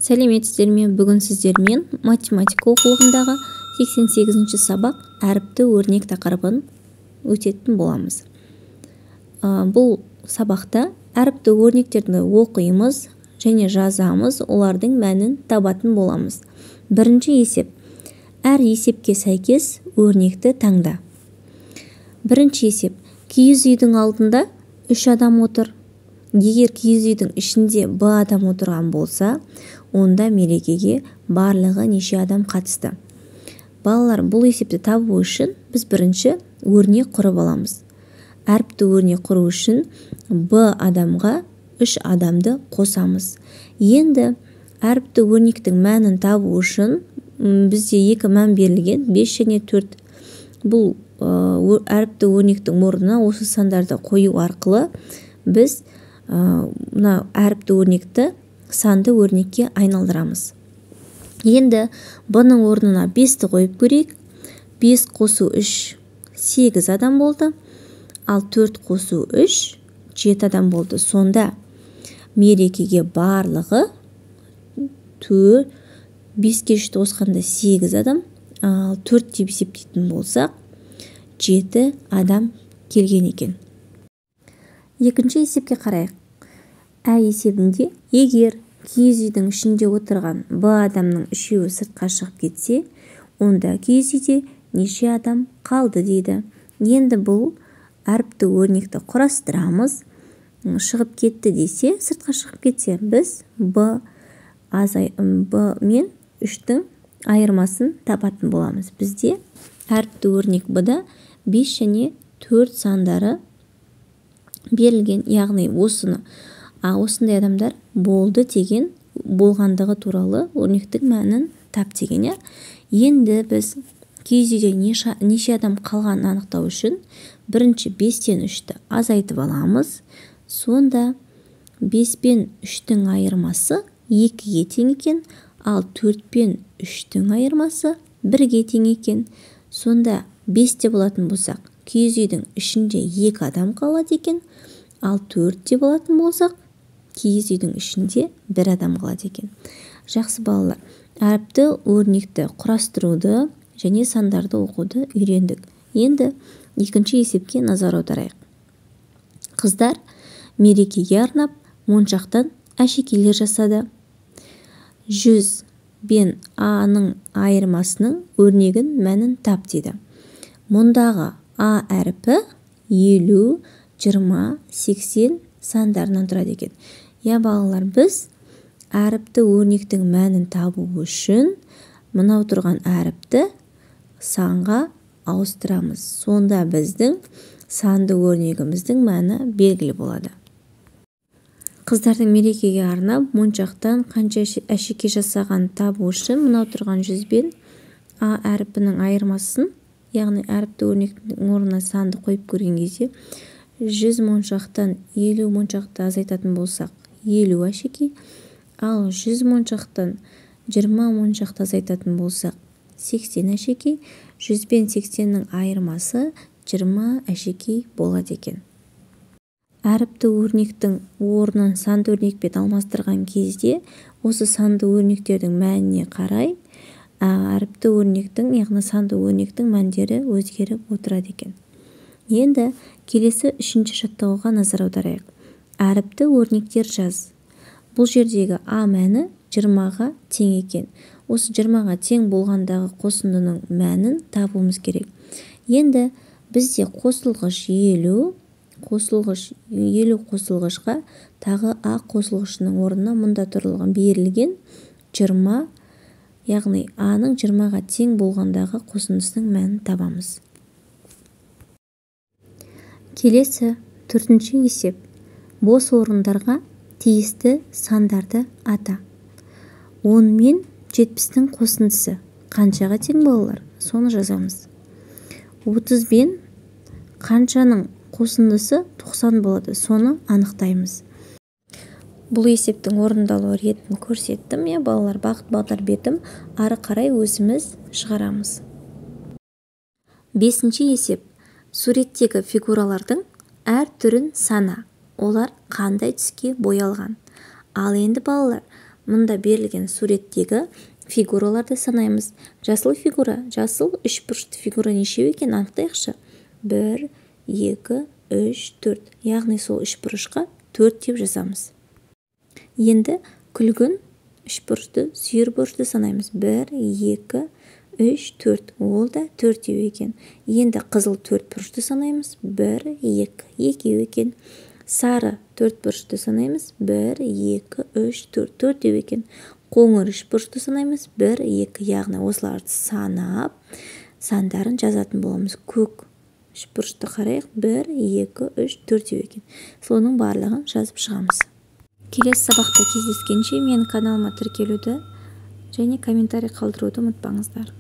Сәлеметсіздер ме? Бүгін сіздермен математика оқулығындағы 88-ші сабақ әріпті өрнек тақырыбын өтетін боламыз. Бұл сабақта әріпті өрнектерді оқимыз және жазамыз, олардың мәнін табатын боламыз. Бірінші есеп. Әр есепке сәйкес өрнекті таңда. Бірінші есеп. Киіз үйдің алдында 3 адам отыр. Егер киіз үйдің ішінде Б адам отырған болса, онда мерекеге барлығы неше адам қатысты? Балалар, бұл есепті табу үшін біз бірінші өрнек құрып аламыз. Әріпті өрнек құру үшін Б адамға 3 адамды қосамыз. Енді әріпті өрнектің мәнін табу үшін бізде 2 мән берілген, 5 және 4. Бұл әріпті өрнектің орнына осы сандарды қою арқылы біз мына әріпті өрнекті санды өрнекке айналдырамыз. Енді бұның орнына 5-ті қойып көрейік. 5 қосу 3 8 адам болды. Ал 4 қосу 3 7 адам болды. Сонда мерекеге барлығы 5-ке 3-ті қосқанда 8 адам, ал 4 деп есептейтін болсақ 7 адам келген екен. Екінші есепке қарайық. Ә есебінде егер киіз үйдің ішінде отырған Б адамның үшеуі сыртқа шығып кетсе, онда киіз үйде неше адам қалды дейді. Енді бұл әріпті өрнекті құрастырамыз. Шығып кетті десе, сыртқа шығып кетсе, біз Б мен 3-тің айырмасын табатын боламыз. Бізде әріпті өрнек Б-да 5 және 4 сандары берілген, яғни осыны осындай адамдар болды деген болғандығы туралы өрнектің мәнін тап деген. Енді біз киіз үйде неше адам қалғанын анықтау үшін бірінші 5-тен 3-ті азайтып аламыз. Сонда 5 пен 3-тің айырмасы 2-ге тең екен, ал 4 пен 3-тің айырмасы 1-ге тең екен. Сонда 5-те болатын болсақ, киіз үйдің ішінде 2 адам қалады екен, ал 4-те болатын болсақ, киіз үйдің ішінде 1 адам қалады екен. Жақсы балалар, әріпті өрнекті құрастыруды және сандарды оқуды үйрендік. Енді екінші есепке назар аударайық. Қыздар мерекеге арнап моншақтан әшекейлер жасады. 100 бен А-ның айырмасының өрнегін мәнін тап дейді. Мұндағы А әрпі 50, 20, 80 сандарынан тұрады екен. Я балалар, біз әріпті өрнектің мәнін табу үшін мынау тұрған әріпті санға ауыстырамыз. Сонда біздің санды өрнегіміздің мәні белгілі болады. Қыздардың мерекеге арнап моншақтан қанша әшекей жасағанын табу үшін мынау тұрған 100 бен А әрпінің айырмасын, яғни әріпті өрнектің орнына санды қойып көрген кезде 100 моншақтан 50 моншақты азайтатын болсақ 50 әшекей, ал 100 моншақтан 20 моншақты азайтатын болсақ 80 әшекей, 100 бен 80-нің айырмасы 20 әшекей болады екен. Әріпті өрнектің орнын санды өрнекпен алмастырған кезде осы санды өрнектердің мәніне қарай әріпті өрнектің, яғни санды өрнектің мәндері өзгеріп отырады екен. Енді келесі үшінші жаттығуға назар аударайық. Әріпті өрнектер жаз. Бұл жердегі А мәні 20-ға тең екен. Осы 20-ға тең болғандағы қосындының мәнін табуымыз керек. Енді бізде қосылғыш 50, қосылғыш 50 қосылғышқа тағы А қосылғышының орнына мұнда тұрылған берілген 20, яғни А-ның 20-ға тең болғандағы қосындысының мәнін табамыз. Келесі төртінші есеп. Бос орындарға тиісті сандарды ата. 10 мен 70-тің қосындысы қаншаға тең балалар? Соны жазамыз. 30 бен қаншаның қосындысы 90 болады, соны анықтаймыз. Бұл есептің орындалу ретін көрсеттім, я балалар, бағыт бағдар бетім, ары қарай өзіміз шығарамыз. Бесінші есеп. Суреттегі фигуралардың әр түрін сана. Олар қандай түске боялған? Ал енді балалар, Мұнда берілген суреттегі фигураларды санаймыз. Жасыл фигура, жасыл үшбұрышты фигура нешеу екен анықтайықшы. 1, 2, 3, 4. Яғни сол үшбұрышқа 4 деп жазамыз. Енді күлгін үшбұрышты, сүйір бұрышты санаймыз. 1, 2, 3, 4. Ол да төртеу екен. Енді қызыл төрт бұрышты санаймыз. 1, 2, екеу екен. Сары төрт бұрышты санаймыз. 1, 2, 3, 4, төртеу екен. Қоңыр үш бұрышты санаймыз. 1, 2, яғни осыларды санап, сандарын жазатын боламыз. Көк үш бұрышты қарайық. 1, 2, 3, төртеу екен. Соның барлығын жазып шығамыз. Келесі сабақта кездескенше менің каналыма тіркелуді және комментарий қалдыруды ұмытпаңыздар.